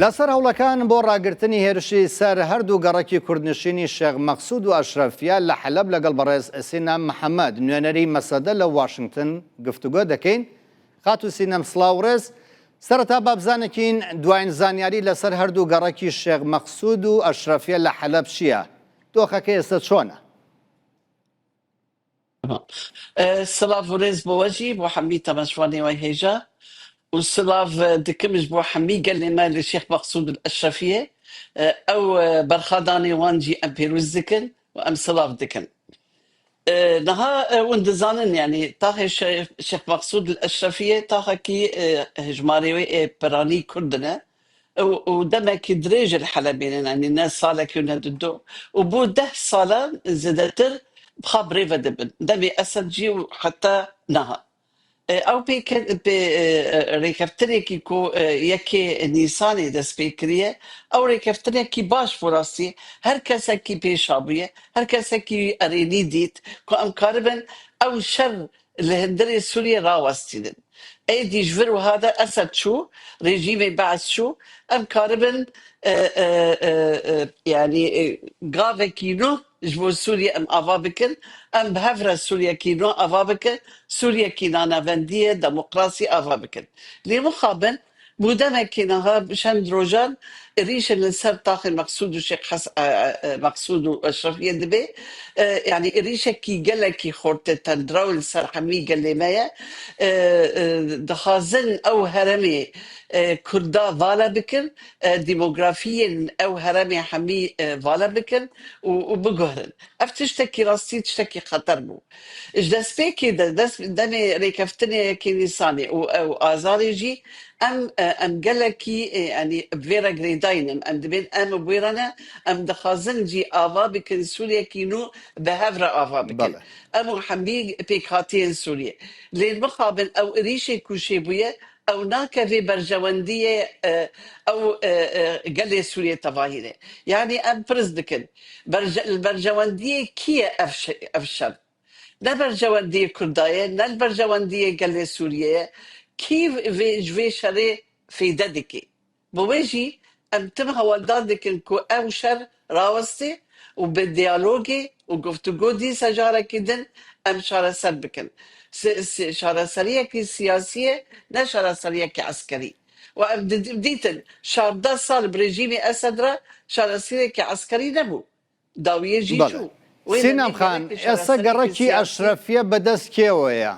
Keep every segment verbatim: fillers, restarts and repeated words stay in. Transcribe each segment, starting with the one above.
لەسەر هەوڵەکان بۆ ڕاگرتنی هێرشی سەر هەردوو گەڕەکی کوردنشینی شێخ مەقسوود و ئەشرەفیە لە حەلەب لەگەڵ بەڕێز سینام محەممەد، نوێنەری مەسەدە لە واشنگتن، گفتوگۆ دەکەین. خاتو سینام، سڵاو ڕێز. سەرەتا بابزانێکین، دوایین زانیاری لەسەر هەردوو گەڕەکی شێخ مەقسوود و ئەشرەفیە لە حەلەب چییە؟ دۆخەکە ئێستا چۆنە؟ Silav û rêz bo we jî, bo hemî temaşevanê we hêja û silav dikim ji bo hemî gelê me li Şêx Mexsûd û Eşrefiyê. Ew berxwedanê wan jî em pêroz dikin û em silav dikin. Niha hûn dizanin, yanî taxê Şêx Mexsûd li Eşrefiyê taxekî hejmarê wê ê piranî Kurd in e. û, û demekî dirêj li Helebê ne, yanî ne salekî û ne dido. Û bû deh salan zêdetir bi xwe bi rê ve dibin. Demê Esed jî û heta niha. E, ew pêke-, pê, e, e, rêkeftinekî ku, e, yekê Nîsanê dest pê kiriye, ew rêkeftinekî baş bû rastî. Her kesekî pêşa bûye, her kesekî erênî dît ku em karibin ew şer li hundirê Sûriyê rawestînin. Êdî ji vir wiha de Esed çû, rejîmê Bees çû, em karibin, e, e, e, e, yanî, e, gavekî nû ji bo Sûriyê em ava bikin, em bi hev re Sûriyekî nû ava bikin, Sûriyekî nanavendî ye, demokrasî ava bikin. Lê mixabin, bû demekî niha çend rojan êrîşên li ser taxê Meqsûd û Şêx Hes-, e, e, e, Meqsûd û Eşrefiyê dibe. E, yanî êrîşekî gelekî xortê tendra û li ser hemî gelê me ye. E, e, dixwazin ew heremê, e, Kurda vala bikin, e, demografiyên ew heremê hemî, e, vala bikin û, û biguherin. Ev tiştekî rastî tiştekî xeter bû. Ji destpêkê de, dest, demê rêkeftinê yekê Nîsanê û ew azarê jî em, e, em gelekî, e, yanî bi vê re girêdayî ne. Em dibên em bi wê re ne, em dixwazin jî ava bikin Sûriyekî nû bi hev re ava bikin. Belê. Em û hemî pêkhatiyên Sûriyê. Lê mixabin ew êrîşê ku çêbûye, ew nake vê berjewendiyê, e, ew, e, e, gelê Sûriyê tevahîne. Yanî em pirs dikin. Berje-, li berjewendiyê kî ye ev şe-, ev şer? Ne berjewendiyê Kurda ye, ne li berjewendiyê gelê Sûriyê ye. Kî vê, ji vê şerê fêde dike? Bi wê jî em tim hewldar dikin ku ew şer rawestê û bi diyalogê û guftûgo dîsa carekî din em çareser bikin. Si-, si-, çareseriyekî siyasî ye, ne çareseriyekî eskerî. Û em di-, dîtin, şardeh sal bi rejîmê Esed re çareseriyekî eskerî nebû. Dawiyê jî Belê. çû. Wê Sînem demê Xan, gerekê êsa çareseriyekî gerekî siyasî Eşrefiye bi dest kê we ye?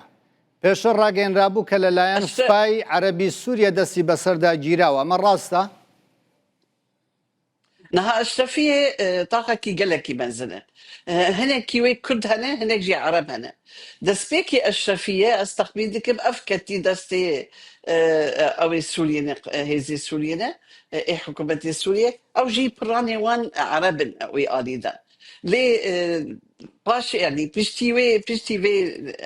Pêşe ragênrabû ke li layen Eşre- spay erebî Sûriye destî bi serda gîrawa. Emer rast e? Niha Eşrefiyê, e, taxekî gelekî mezin e. E, hinekî wê Kurd hene, hinek jî Ereb hene. Destpêkê Eşrefiye, ez texmîn dikim, ev ketî destê, e, e, ew ê Sûriyê ne, e, hêzê Sûriyê ne, e, ê hikûmetê Sûriyê. Ew jî piranê wan Ereb in, e, wê alî de. Lê, e, paş, yanî piştî wê, piştî vê,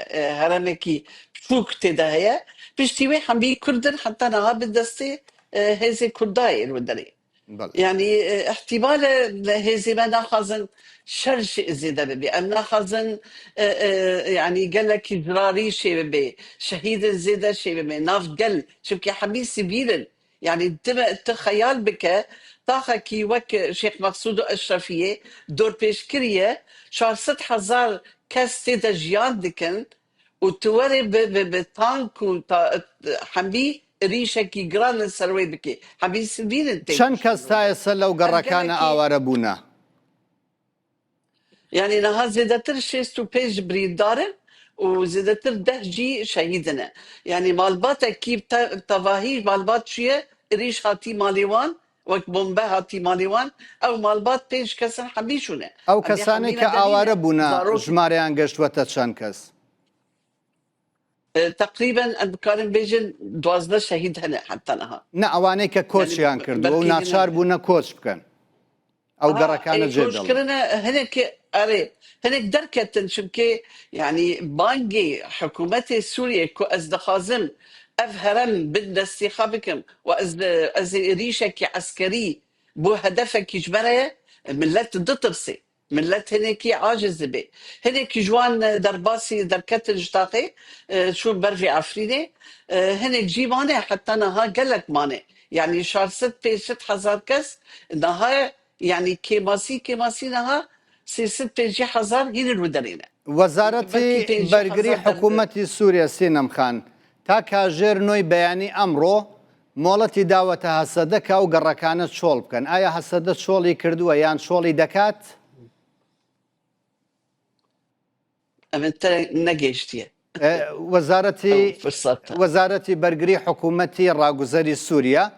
e, heremekî çûk tê de heye, piştî wê hemî Kurd in, heta niha bi destê, e, hêzê Kurda yên li derê. Belê. Yanî, e, îhtîmal e, hêzê me naxwazin şer jî zêde bibe. Em naxwazin, e, e, yanî gelekî zirarî çê bibe, şehîdin zêde çê bibe, nav gel, çimkî hemî sivîl in. Yanî ti, ti xeyal bike, taxekî wek Şêx Meqsûd û Eşrefiyê dorpêç kiriye, çar sed hezar kes tê de jiyan dikin û tu werê bi, bi, bi tank û ta-, hemî êrîşekî giran li ser wê bikî. Hemî sivîl in tê Çend kes kuştin. ta êse lew Ev gerekane gelekî aware bûne? Yanî niha zêdetir şêst û pênc birîndar in û zêdetir deh jî şehîd in. Yanî malbatekî te-, tevahî malbat çûye, êrîş hatî malê wan, wek bombe hatî malê wan. Ew malbat pênc kes in hemî çûne. Ew Em ê kesanê hemî ke ve derî aware ne. bûne, Zarok jimareyan geştwete çend kes? E, teqrîben em dikarin bêjin duwazdeh şehîd hene heta niha. Ne, ewanê ke koç Yanî yan kirdi, ew belkî naçar hîna bûne koç bikin. Ew Aha, gerekane ê, cê koç de kirine, hinek, erê, hinek derketin, çimkê, yanî, bangê hikûmetê Sûriyê ku ez dixwazim ev herem bin destê xwe bikim û ez, ez ê êrîşekî eskerî bo hedefekî ji me re ye, millet ditirsê. Millet hinekî aciz dibe. Hinekî ji wan, e, derbasî derketin ji taxê, e, çûn ber vê Efrînê. E, hinek jî mane, heta niha gelek mane. Yani şar sed pênc sed hezar kes, niha yani kêmasî kêmasî niha sê sed pêncî hezar hînin wi derê ne. Wezaretî Belkî pêncî Bergirî hezar der- Hikûmetî Sûriye Sînem Xan, ta kajêr noy beyanî emro moletî dawete H S D ka ew gerrekane çol bikin. Aya H S D çolî kirdiwe yan çolî dekat? Em ê te negêştiye. E, Wezaretî Ew firsat. Wezaretî Bergirî Hikûmetî Raguzerî Sûriye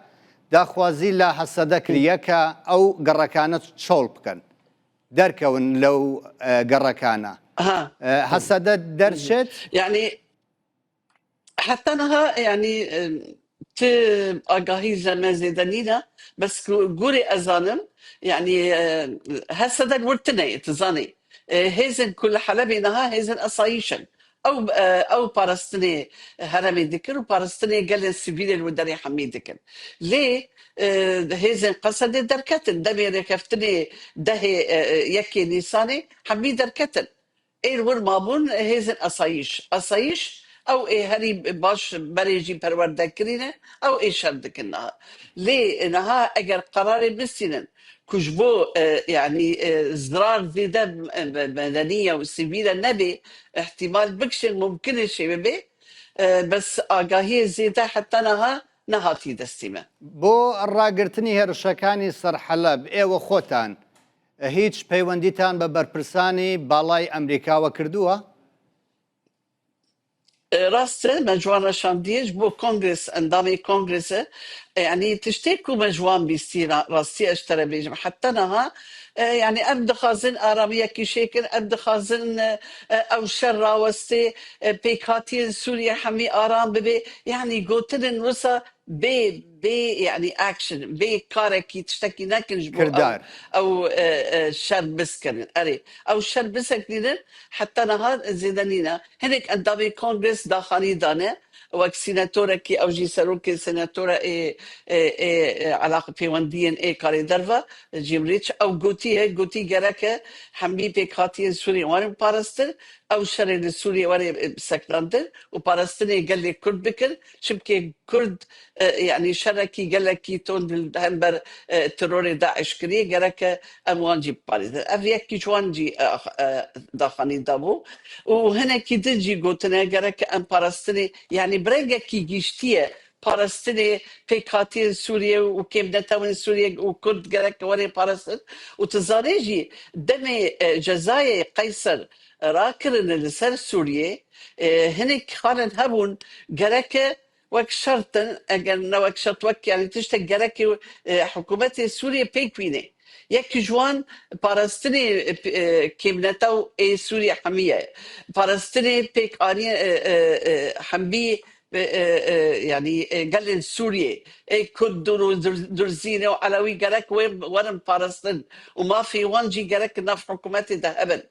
daxwazî la H S D kiriye ka ew gerrekane çol bikin. Derkewin lew e, gerrekane. Ha. E, H S D derçêt? Yani heta niha yani e, ti agahî ji me zêde nîne, bes ku gorê ez zanim, yani e, H S D wir tune ye, tu zanî. E, hêzên ku li Helebê niha hêzên esayîş in. Ew, e, ew parastinê heremê dikin û parastinê gelên sivîlên wi derê hemî dikin. Lê e, hêzên Qesedê derketin. Demê rêkeftinê dehê e, e, yekê Nîsanê hemî derketin. Êr wir mabûn hêzên esayîş. Esayîş ew ê herî baş berê jî perwerde kirîne, ew ê şer dikin niha. Lê niha eger qerarê bistînin ku ji bo e, yanî e, zirar zêde e, me- medenî ya û sivîle nebê, îhtîmal bikişin, mumkin e şê bibe. E, bes agahiyê zêde heta niha nehatî destî me. Bo ragirtinî hêrişekanî ser Heleb, ê we xotan, e, hîç peywendîtan bi berpirsanî balay Emerîka we kirdiwa? E, rast e, me ji wan re şandiye ji bo kongres, endamê kongrese. E, yanî tiştê ku me ji wan bîstî ra- rastî ez ji te re bêjim. Heta niha e, yanî em dixwazin aramiyekî şêkin, em dixwazin e, e, ew şer rawestê, e, pêkhatiyên Sûriye hemî aram bibe. Yanî gotinên wisa bê bê yanî action, bê karekî, tiştekî nekin ji bo ew, Kirdar. ew e, e, şer bisekinin. Erê, ew şer bisekinin heta niha zêde nîne. Hinek endamê kongres daxanî dane, wek senatorekî, ew jî serokê senatora ê ê ê ê elaq pêwendiyên ê karê derve, Jim Risch, ew gotî he, gotî gereke hemî pêkhatiyên Sûriyê werin parastin, ew şerê li Sûriyê were biseknandin û parastinê gelê Kurd bikin, çimkê Kurd e, yanî şerekî gelekî tund li hember e, terorê DAIŞ kiriye, gereke em wan jî biparêzin. Ev yekî ji wan jî e, e, daxanî dabû û hinekî din jî gotine gereke em parastinê, yanî bi rengekî giştî ye parastinê pêkhatiyên Sûriye û kêmnetewên Sûriye û Kurd gereke were parastin û tu zanê jî demê e, cezayê Qeyser rakirine li ser Sûriyê, e, hinek xalên hebûn gereke wek şert in, eger ne wek şert, wek, yanî tiştek gerekê e, hikûmetê Sûriyê pêk bîne. Yek ji wan parastinê e, p- e, kêmnetew ê Sûriyê hemî ye. Parastinê pêkaniyê e, e, e, hemî e, e, e, yanî e, gelên Sûriyê, ê Kurd û Dur- Durzînê û Elewî gerek wê werin parastin û mafê wan jî gerek nav hikûmetê de hebin.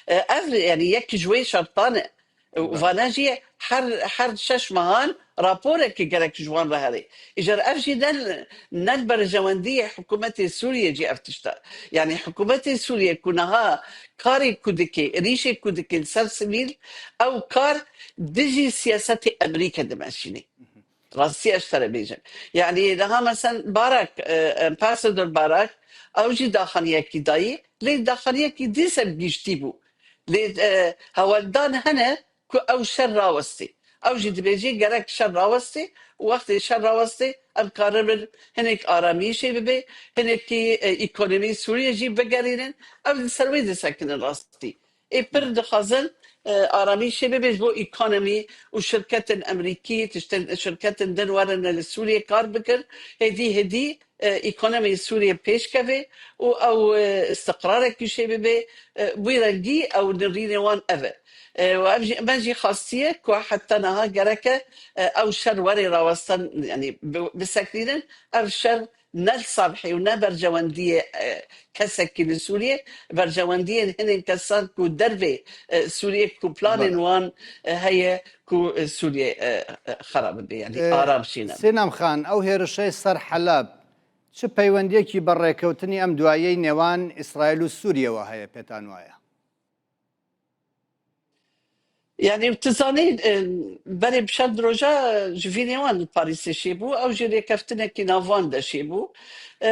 E, ev yanî yek ji wê şertan e. Û vana jî her her şeş mehan raporeke gerek ji wan re here. Îcar ev jî ne ne berjewendiyê hikûmetê Sûriyê jî ev tişt e. Yanî hikûmetê Sûriyê ku niha karê ku dike, rîşê ku dike li ser sivîl, ew kar dijî siyasetê Emerîke dimeşîne. Rastî ez ji te re bêjim. Yanî niha mesen Barak, e, Ambasador Barak, ew jî daxaniyekî dayî, lê daxaniyekî dîse giştî bû. Lê e, hewldan hene ku ew şer rawestê. Ew jî dibêjê gerek şer rawestê û wextê şer rawestê em karibin hinek aramîşê bibe, hinekî e, ekonomî Sûriyê jî bigerînin. Ew li ser wê disekinin rastî. Ê pir dixwazin e, aramîşê bibe ji bo ekonomî û şirketên Emerîkî, tiştên şirketên din werin li Sûriyê kar bikin. Hêdî hêdî e, ekonomî Sûriyê pêş keve û ew e, istiqrarekî şê bibe. E, wî rengî ew nirînê wan ev e. E, û ev jî, me jî xastiye ku heta niha gereke e, ew şer were rawestan, yanî bi- biseknînin. Ev şer ne li salihê û ne berjewendiyê e, kesekî li Sûriyê, berjewendiyên hinên kesan ku dervê e, Sûriyê ku planên wan e, heye ku e, Sûriyê e, e, xera bibe, yanî E, aram şîne. Sînem Xan, ew hêrişeyê ser Heleb çi peywendiyekî bi rêkewtinî em duyayê nêwan Îsraîl û Sûriyê we heye, pêtan waye? Yani tu zanî, e, berê bi çend roja ji vînê wan li Parîsê çêbû, ew jî rêkeftinekî navwan de çêbû. E,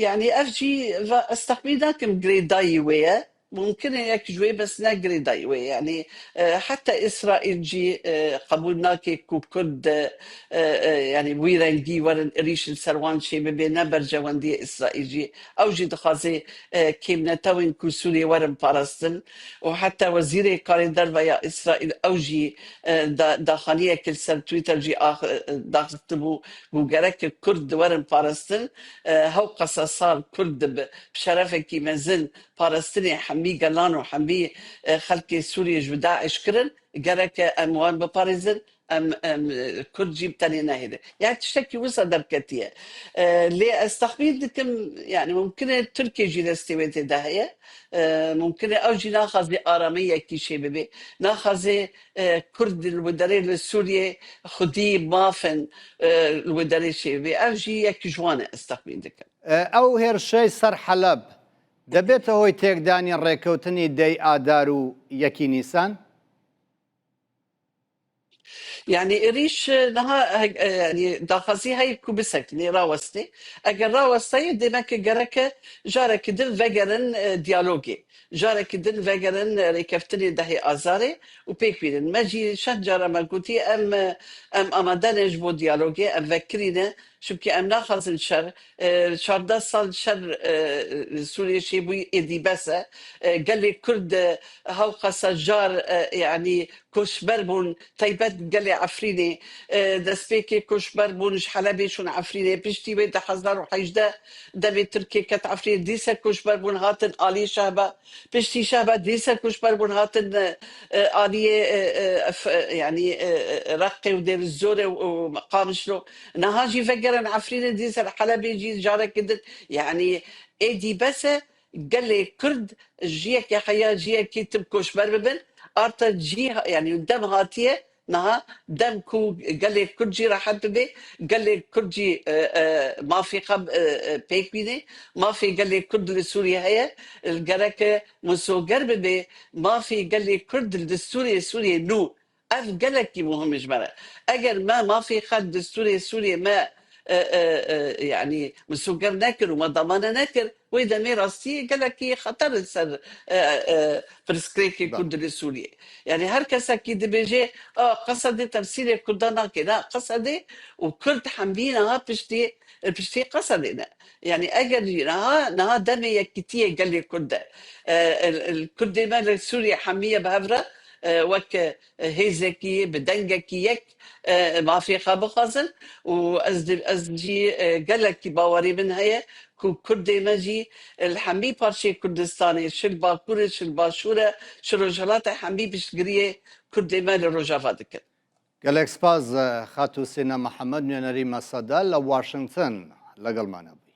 yani ev jî va-, ez texmîn nakim girêdayî wê ye. Mumkin e yek ji wê bes ne girêdayî wê ye. Yani, e, heta Îsraîl jî, e, qebûl nake ku Kurd, e, e, yani wî rengî werin êrîş li ser wan çêbibe, ne berjewendiyê Îsraîl jî. Ew jî dixwaze, e, kêmnetewên ku Sûriyê werin parastin. û heta Wezîrê Karê Derve ya Îsraîl ew jî, e, da-, daxaniyek li ser Twitter jî ax-, e, daxistibû, ku gerek Kurd werin parastin, e, hewqasa sal Kurd bi, bi şerefekî mezin parastinê hemî gelan û hemî, e, xelkê Sûriyê ji DAIŞ kirin, gerek em wan biparêzin, em, em, e, Kurd jî bi tenê nehêle. Yani tiştekî wisa derketiye. E, lê ez texmîn dikim, yani mumkin e Tirkiye jî destê wê tê de heye. E, mumkin e ew jî naxwaze aramiyekî çê bibe. Naxwaze, e, Kurd li wê derê li Sûriyê xwedî mafin, e, li wê derê çê bibe. Ev jî yek ji wan e ez texmîn dikim. E, ew hêrşey ser Heleb, debête hoy têkdanî rêkewtinî dey Adar û yekî Nîsan? Yani êrîş, e, niha, e, e, yani daxwazî heye ku bisekinê, rawestê. Eger rawestayê, demek ki gereke carekî din vegerin, e, diyalogê. Carekî din vegerin, e, rêkeftinê dehê Azarê û pêk bînin. Me jî çend cara me gotî, em, e, em amade ne ji bo diyalogê, em vekirî ne. Çimkî em naxwazin şer, e, çardeh sal şer, e, li Sûriyê çêbûyî êdî bes e. E, gelê Kurd, e, hewqasa car, e, yani koçber bûn, taybet gelê Efrînê, e, destpêkê koçber bûn ji Helebê çûn Efrînê. Piştî wê du hezar û hejdeh demê Tirkiye ket Efrînê, dîse koçber bûn hatin alî Şehba. Piştî Şehba dîse koçber bûn hatin, e, e, aliyê, e, e, ef-, e, yani, e, e, Reqqê û Dêrizorê û, û Qamişlo. Niha jî vegerin Efrînê, dîse li Helebê jî carekî din. Yani êdî bes e, gelê Kurd jiyekê heya, jiyekî tim koçber bibin. Arta cî, yani dem hatiye, niha dem ku gelê Kurd jî rehet bibe, gelê Kurd jî, e, e, mafê xwe, e, e, pêk bîne, mafê gelê Kurd li Sûriyê heye, gereke misoger bibe, mafê gelê Kurd li Sûriyê, Sûriyê nû. Ev gelekî muhim e ji me re. Eger me mafê xwe destûrê Sûriyê me, e, e, e, yani misoger nekir û me damane nekir, wê demê rastî gelekî xeter li ser, e, e, pirsgirêkê Kurd li Sûriyê. Yani her kesekî dibêje, "A, Qesedê temsîlê Kurdan nake." Na, Qesedê û Kurd hemî niha piştî, piştî Qesedê ne. Yani eger jî niha, niha demê yekîtiyê gelê Kurd e. E, el, el, Kurdê me li Sûriyê hemî ye bi hev re, e, wek, e, hêzekî, bi dengekî yek, e, mafê xwe bixwazin û ez di-, ez jî, e, gelekî bawerî min heye ku Kurdê me jî, e, li hemî parçeyê Kurdistanê, çi li Bakur e, çi li Başûr e, çi Rojhilat e, hemî piştgiriyê Kurdê me li Rojava dikin. Gelek spas, e, Xatû Sîna Mihemed, nûnerî me Sedal li Washington legel me nebû.